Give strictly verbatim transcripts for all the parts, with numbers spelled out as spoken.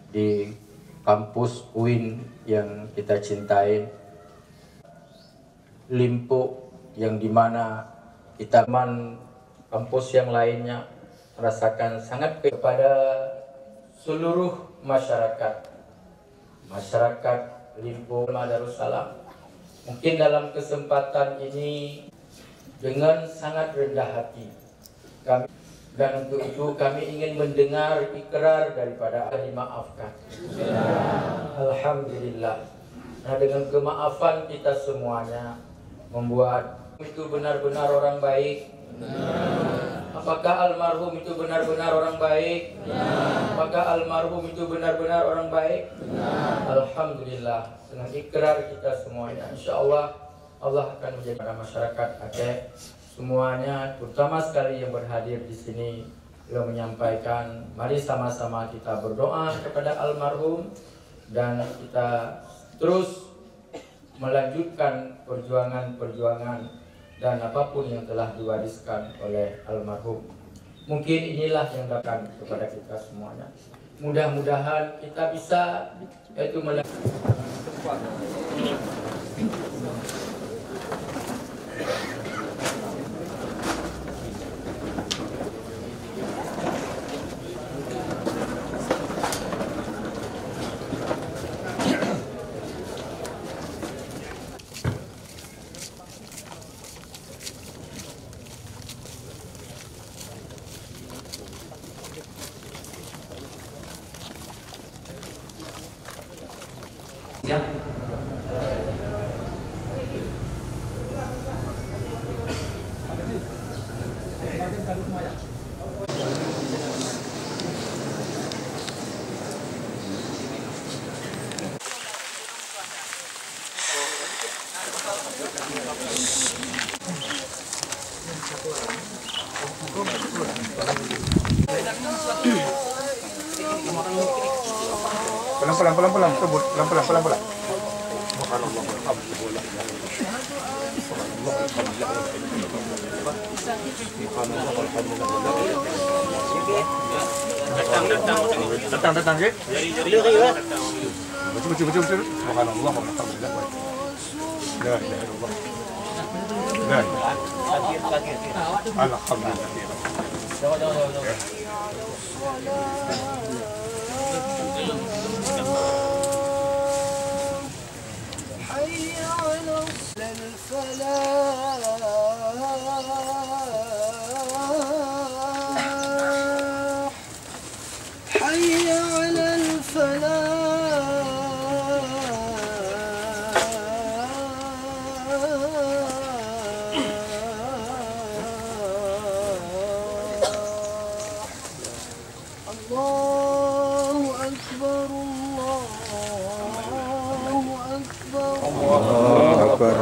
Di kampus uin yang kita cintai, Limpok yang di mana kita man kampus yang lainnya merasakan sangat ke-, kepada seluruh masyarakat, masyarakat Limpok Darussalam. Mungkin dalam kesempatan ini dengan sangat rendah hati kami, dan untuk itu kami ingin mendengar ikrar daripada dimaafkan. Alhamdulillah. Nah, dengan kemaafan kita semuanya membuat itu benar-benar orang baik. Apakah almarhum itu benar-benar orang baik? Apakah almarhum itu benar-benar orang baik? Alhamdulillah. Dengan ikrar kita semuanya, insya Allah, Allah akan menjadi pada masyarakat Aceh semuanya, terutama sekali yang berhadir di sini, beliau menyampaikan, mari sama-sama kita berdoa kepada almarhum dan kita terus melanjutkan perjuangan-perjuangan dan apapun yang telah diwariskan oleh almarhum. Mungkin inilah yang datang kepada kita semuanya. Mudah-mudahan kita bisa, yaitu mela- Pelan-pelan, pelan-pelan, sebut. Pelan-pelan, pelan-pelan. Datang, datang, datang. Datang, datang, ya. Betul, betul, betul, betul. Subhanallah, walhamdulillah. La ilaha illallah. La ilaha illallah. Alhamdulillah. حي على الفلاح. حي على الفلاح. Allahu Akbar.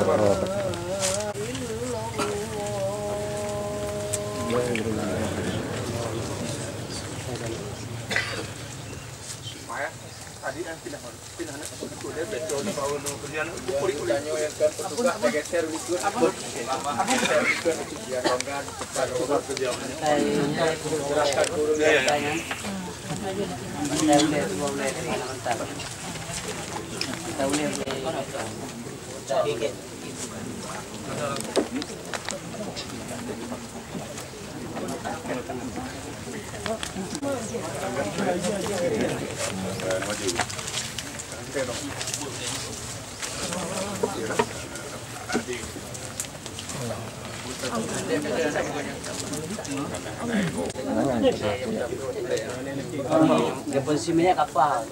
Dia pun si minyak apa?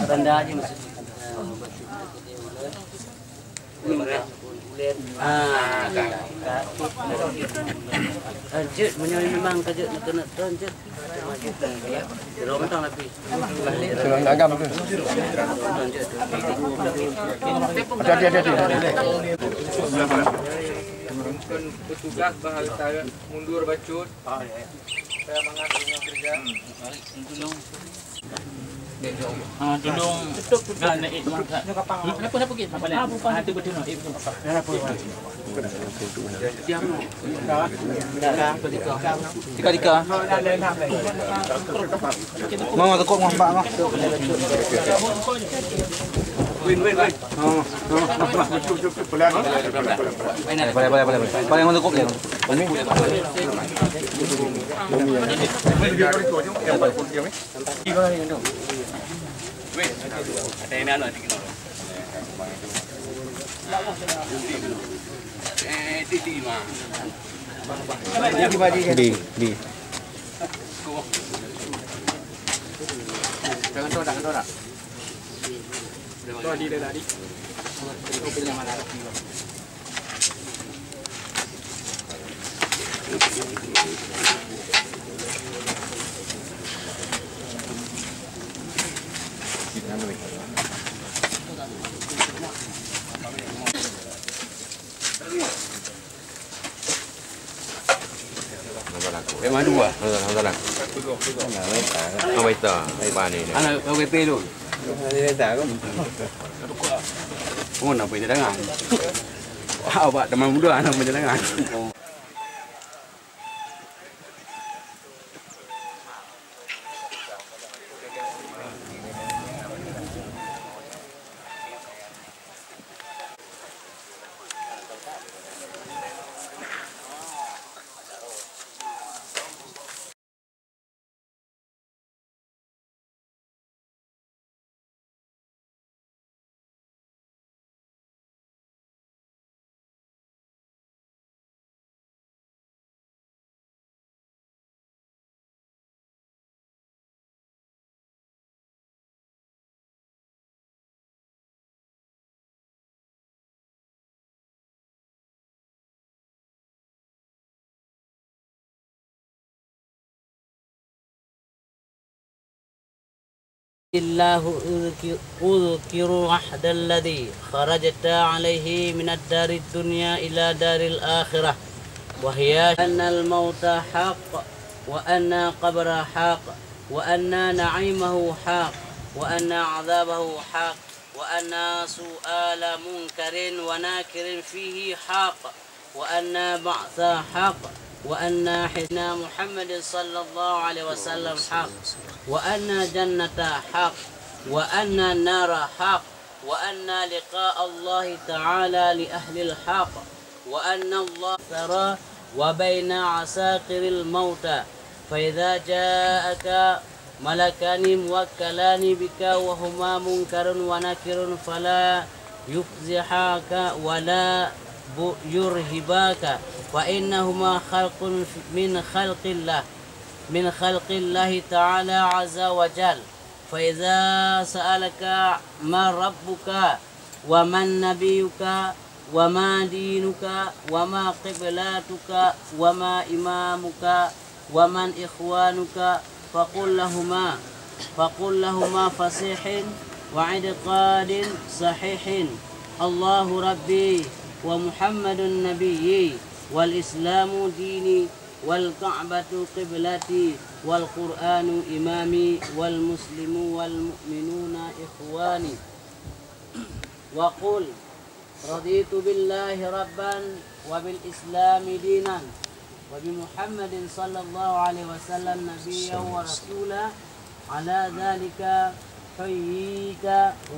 Benda aja maksudnya. Ah, ka. Lanjut, meunyoe memang ka jeuet keuneuk lanjut. Jeuet mantong tapi. Sudah agam tu. Lanjut. Hati-hati, hati-hati. Petugas bahasa mundur bacut. Saya mangat dengan kerja. Ah, tudong. Dah naik mangkat. Kenapa, kenapa, Git? Ah, tu betul, eh, betul. Tika, tika. Mau tekuk, mau, Pak, mau. Win, win, win. Boleh, boleh, boleh, boleh. Boleh, mau tekuk dia. Di, di. Jangan tolak, jangan tolak. Tolak di, tolak di. Memang dua. Memang dua. Apa itu? Apa ni? Anak kau kepel tu. Oh, nak pergi cadangan. Awak teman muda nak pergi cadangan. الله أذكر، أذكر عهد الذي خرجت عليه من الدار الدنيا إلى دار الآخرة، وهي أن الموت حق، وأن قبر حق، وأن نعيمه حق، وأن عذابه حق، وأن سؤال منكر ونكير فيه حق، وأن بعث حق، وأن حساب محمد صلى الله عليه وسلم حق، وأن جنة حق، وأن النار حق، وأن لقاء الله تعالى لأهل الحق، وأن الله ثرى وبين عساكر الموتى، فإذا جاءك ملكان موكلان بك وهما منكر ونكير فلا يفزعاك ولا ب-، يرهباك، فإنهما خلق من خلق الله، من خلق الله تعالى عز وجل. فإذا سألك من ربك ومن نبيك وما دينك وما قبلتك وما إمامك ومن إخوانك فقل لهما، فقل لهما فصيح واعتقاد صحيح. الله ربي ومحمد نبيي والإسلام ديني والكعبة قبلتي والقرآن إمامي والمسلم والمؤمنون إخواني. وقل رضيت بالله ربا وبالإسلام دينا وبمحمد صلى الله عليه وسلم نبيا ورسولا. على ذلك حييت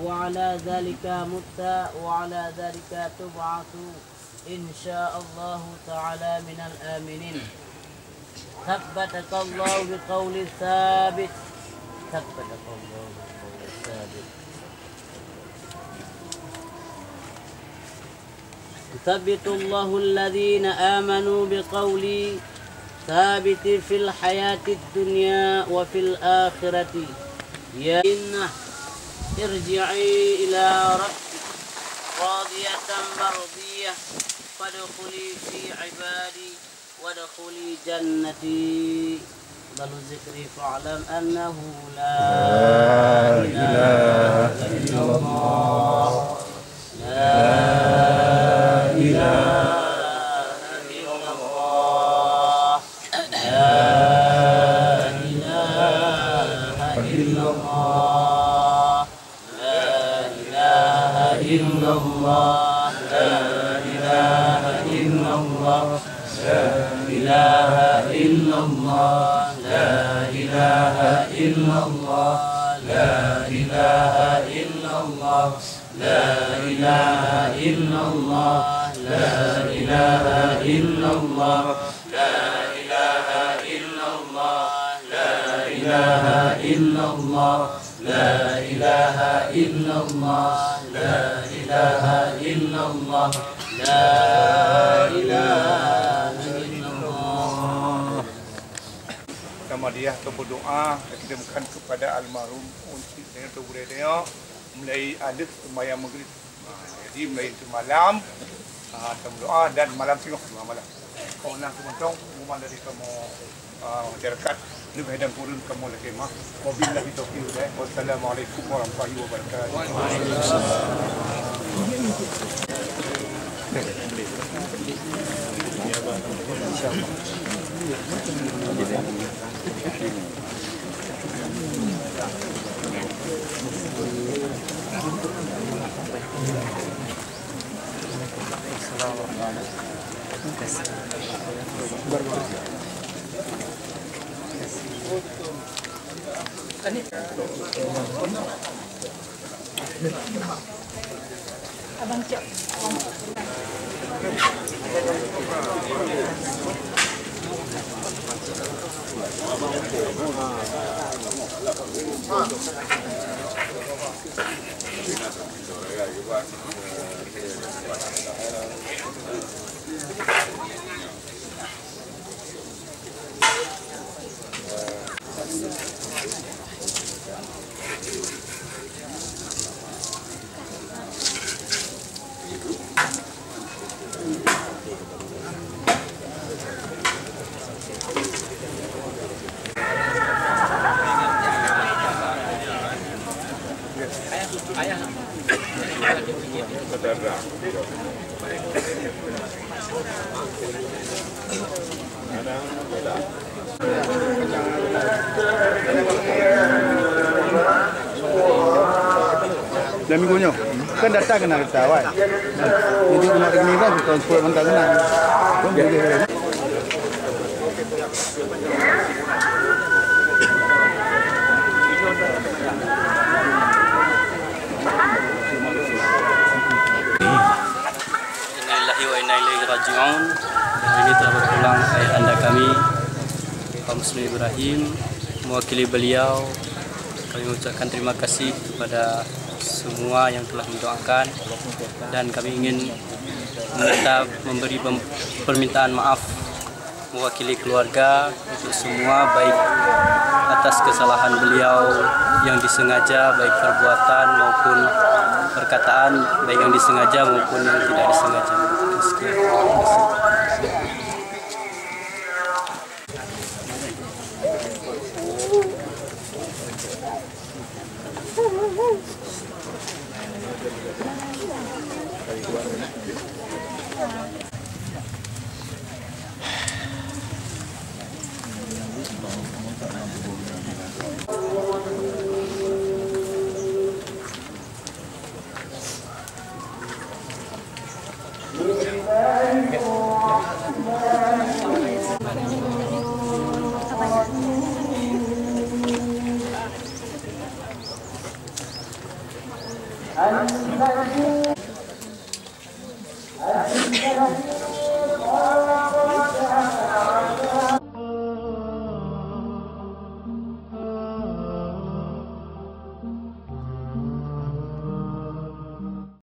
وعلى ذلك مت وعلى ذلك تبعث إن شاء الله تعالى من الآمنين. ثبتك الله بقول ثابت. ثبتك الله بقول ثابت. يثبت الله الذين آمنوا بقول ثابت في الحياة الدنيا وفي الآخرة. يا إنه ارجعي إلى ربك راضية مرضية فادخلي في عبادي وادخلي جنتي. أفضل الذكر فاعلم أنه لا إله إلا الله. لا إله إلا الله. لا إله إلا الله. لا إله إلا الله. لا إله إلا الله. لا إله إلا الله. لا إله إلا الله. لا إله إلا الله. لا إله إلا الله. لا إله إلا الله. لا إله إلا الله. لا إله إلا الله. لا إله إلا الله. لا إله إلا الله. لا إله إلا الله. Muhammadiyah, keu berdoa, kita bukan kepada almarhum untuk dengan tubuh dia, mulai alif sembahyang maghrib. Ha, jadi mulai semalam, ha, kita berdoa dan malam tengok dua malam. Kau nak sementong, pengumuman dari kamu, ah, masyarakat, lebih dan kurang kamu lagi mah. Wabillahi taufiq wal hidayah. Wassalamualaikum warahmatullahi wabarakatuh. Lam minggu nyoe kan datang keunan kita awai. Jadi keunan gini kan kita transport mantap keunan. Innalillahi wa inna ilaihi raji'un. Dan ini telah berpulang ayahanda kami, Pak Muslim Ibrahim. Mewakili beliau, kami mengucapkan terima kasih kepada semua yang telah mendoakan, dan kami ingin meminta memberi pem-, permintaan maaf mewakili keluarga untuk semua, baik atas kesalahan beliau yang disengaja, baik perbuatan maupun perkataan, baik yang disengaja maupun yang tidak disengaja. Sekian. Terima kasih.